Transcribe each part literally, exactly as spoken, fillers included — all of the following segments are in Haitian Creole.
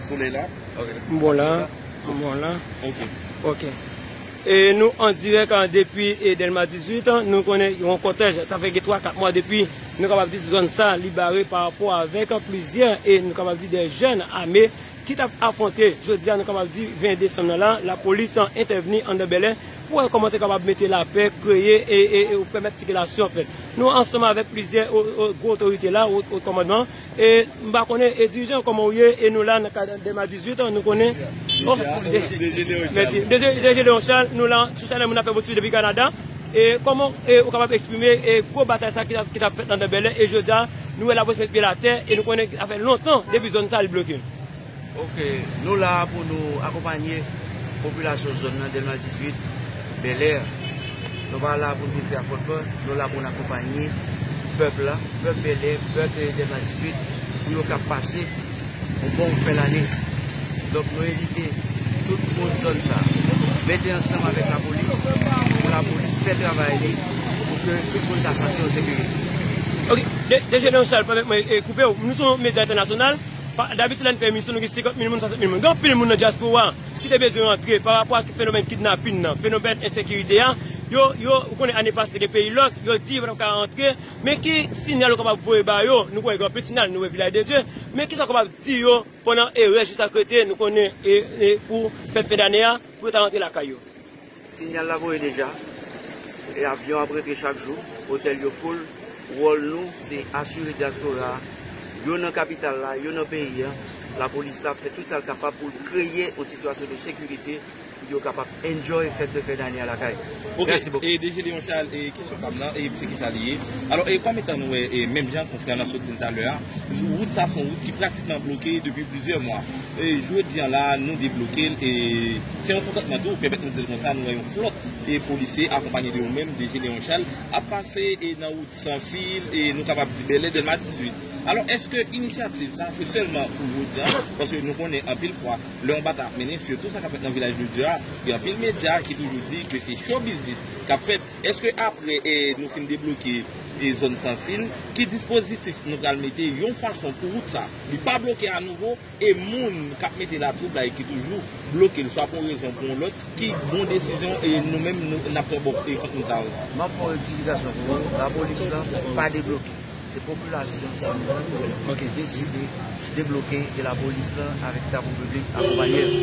Solèy la. M bon la. M bon la. Ok. Ok. E nou an dirèk, a, depi, e, Dèlma dizuit, a, nou konnen yon kòtèj, sa fè gen twa, kat mwa depi, nou kapab di, zòn sa li bare pa rapò avèk plizyè, e nou kapab di, de jèn ame ki t ap afwonte, jodi a, nou kapab di, ven desanm nan la, lapolis, a, entèvni anndan Bèlè pou wè kòman te kapab mete lapè, kreye e, e, e pèmèt sikilasyon fèt. Nou ansanm avèk plizyè o, o, gwo otorite la, wot, wot kòmandman, e m pa konnen, e dirijan, kòman w ye? E nou la nan kad Dèlma dizuit, nou konnen. Oh, DG Léon Charles. Mèsi. DG, DG Léon Charles, nou la sou chanèl Moun ap fè motive depi Kanada. E kòman, e, ou kapab eksprime, e, gwo batay sa ki t ap, ki t ap fèt anndan Bèlè, e jodi a, nou wè lapolis met pye l atè, e nou konnen sa fè lontan depi zòn sa li bloke? Ok, nou la pou nou akonpanye popilasyon zòn nan, Dèlma dizuit, Bèlè. Nou pa la pou nou vin fè afwontman, nou la pou nou akonpanye pèp la, pèp Bèlè, pèp, eh, Dèlma dizuit, pou yo ka pase yon bon fen lane. Donk, nou envite tout moun zòn sa a mete ansanm avèk lapolis, pou lapolis fè travay li, pou ke tout moun ka santi yo an sekirite. Ok, de, DG Léon Charles, pèmèt mwen, eh, koupe w. Nou se yon medya entènasyonal. Pa, dabitid, lè n fè emisyon, nou gen senkant mil moun, swasant mil moun. Gen anpil moun nan dyaspora ki te bezwen rantre pa rapò ak fenomèn kidnapin nan, fenomèn ensekirite a. Yo, yo, ou konnen ane pase te gen peyi lòk, yo di yo pa t ap ka rantre. Men ki siyal ou kapab voye ba yo? Nou konnen gen anpil siyal, nou wè Vilaj de Dye. Men kisa w kapab di yo pandan e rès jou sa k rete, nou konnen, e, e pou fèt fen dane a, pou yo ta rantre lakay yo? Siyal la voye deja. E avyon ap rantre chak jou. Otèl yo full. Wòl nou, se asire dyaspora a, yo nan kapital la, yo nan peyi a. Lapolis la ap fè tout sa l kapab pou l kreye yon sitiyasyon de sekirite, pou yo kapab enjoy fèt de fen dane a lakay. Ok, mèsi bokou. E DG Léon Charles, e kesyon pa m nan, e se kisa li ye? Alò, e kòm etan nou wè, e menm jan konfrè an sot di n talè a, wout sa se yon wout ki pratikman bloke depi plizyè mwa. E jodi a la, nou debloke l, e se yon kontantman tou, pèmèt nou di l konsa, nou wè yon flòt e polisye akonpanye de ou menm, DG Léon Charles, ap pase e nan wout san fil, e nou kapab di Bèlè, Dèlma dizuit. Alò, èske inisyativ sa se sèlman pou jodi a? Paske nou konnen anpil fwa, lè yon batay ap mennen, sitou sa k ap fèt nan Vilaj de Dye a, gen anpil medya ki toujou di ke se show business k ap fèt. Èske apre, e, nou fin debloke, e, zòn san fil, ki dispozitif nou pral mete yon fason pou wout sa li pa bloke anouvo? E moun k ap mete latwoublay ki toujou bloke l, swa pou yon rezon pou yon lòt, ki bon desizyon e nou menm nou, n ap pran bò e kont moun sa yo? M ap fè yon rektifikasyon pou ou. Lapolis lan pa debloke. Se popilasyon zòn nan ki deside debloke e lapolis lan avèk travay piblik akonpanye l.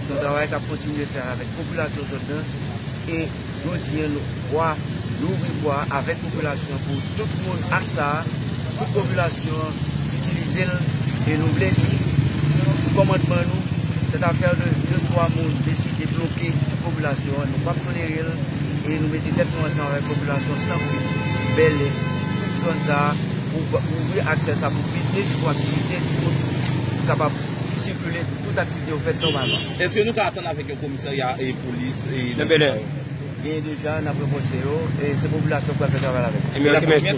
Se yon travay k ap kontinye fè avèk popilasyon zòn nan. E jodi a, nou vwa, nou ouvri vwa avèk popilasyon pou tout moun ak sa a, tout popilasyon an itilize l. E nou vle di, sou kòmandman nou, sèt afè de de twa moun deside bloke tout popilasyon an, nou p ap tolere l. E nou mete tèt nou ansanm avèk popilasyon san fil, Bèlè, tout zòn sa a, pou, pou ouvri aksè sa pou biznis, pou aktivite, ti moun kapab sikile, pou tout aktivite yo fèt nòmalman. Èske nou ka atann avèk yon komisarya e polis e nan Bèlè? Genyen deja, n ap ranfòse yo, e se popilasyon k pral fè travay la avèk. Ebyen, ok, mèsi.